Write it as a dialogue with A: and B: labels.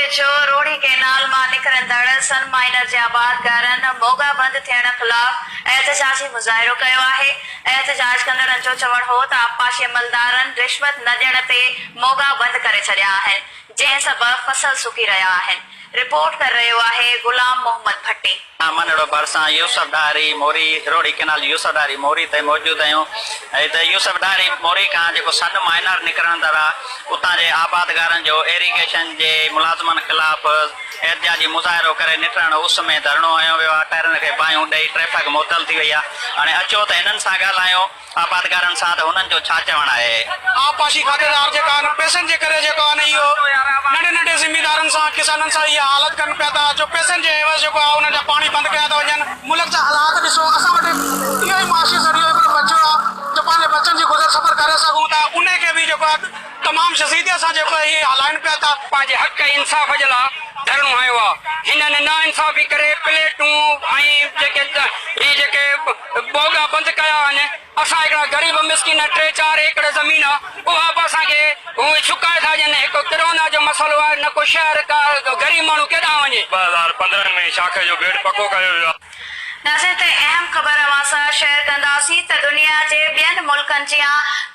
A: ويجهو روهڙي ڪئنال مان نڪرندڙ سن مائنر جي آبادگارن موڳا بند ٿيڻ خلاف احتجاجي مظاهرو ڪيو آهي. احتجاج ڪندڙن جو چوڻ هو ته آبپاشي عملدارن رشوت نه ڏيڻ تي موڳا بند ڪري ڇڏيا آهن، جنهن سبب فصل سڪي رهيا آهن. رپورٽ ڪري رهيو آهي غلام محمد ڀٽي.
B: منهڙو ڀرسان يوسف ڏاهري موري روهڙي ڪئنال يوسف ڏاهري موري تي موجود آهيون هتي يوسف ڏاهري موري کان جيڪو سن مائنر نڪرندڙ آ اتان جي آبادگارن جو ايريگيشن جي ملازمن خلاف احتجاجي مظاهرو ڪري نٽهڻ اس ۾ ڌرڻو هنيو ويو آ ٽائرن کي باهيون ڏئي ٽريفڪ معطل ٿي وئي آ هاڻي اچو ته هنن سان ڳالهايون آبادگارن سان ته هنن جو ڇا چوڻ آهي.
C: آبپاشي کاتيدار جيڪا آهن پئسن جي ڪري جيڪو آهن اهو ننڍي ننڍي زميندارن سان ڪسانن سان اها حالت ڪن پيا ٿا جو پئسن جي عيوض جيڪو آهي انهن جا پاڻي بند ڪيا ٿا وڃن. ملڪ جا حالات ڏسو اسان وٽ اهو ئي معاشي ذريعو هڪڙو بچيو آهي جو پنهنجي ٻچن جي گذر سفر ڪري سگهون ٿا انهي کي به جيڪو آهي تمام شزيدي سان جيڪو آهي اهي هلائن پيا ٿا.
D: پنهنجي حق ۽ انصاف جي لاء ڌرڻو هنيو آهي هنن ناانصافي ڪري پليٽون ۽ جيڪي هي جيڪي ٻوڳا بند ڪيا آهن، اسان هڪڙا غريب مسڪين ٽي چار ايڪڙ زمين آ اها به اسان کي هو سڪائي ٿا ڏين، هڪ ڪرونا جو مسئلو آهي نه ڪو شهر ڪا غريب ماڻهو ڪيڏانهن وڃي.
E: 2015 ۾ شاخ جو بيڊ پڪو ڪيو ويو آهي.
A: ناظرين هتي اهم خبر اوهان سان شيئر ڪنداسين ته دنيا جي ٻين ملڪن جيان.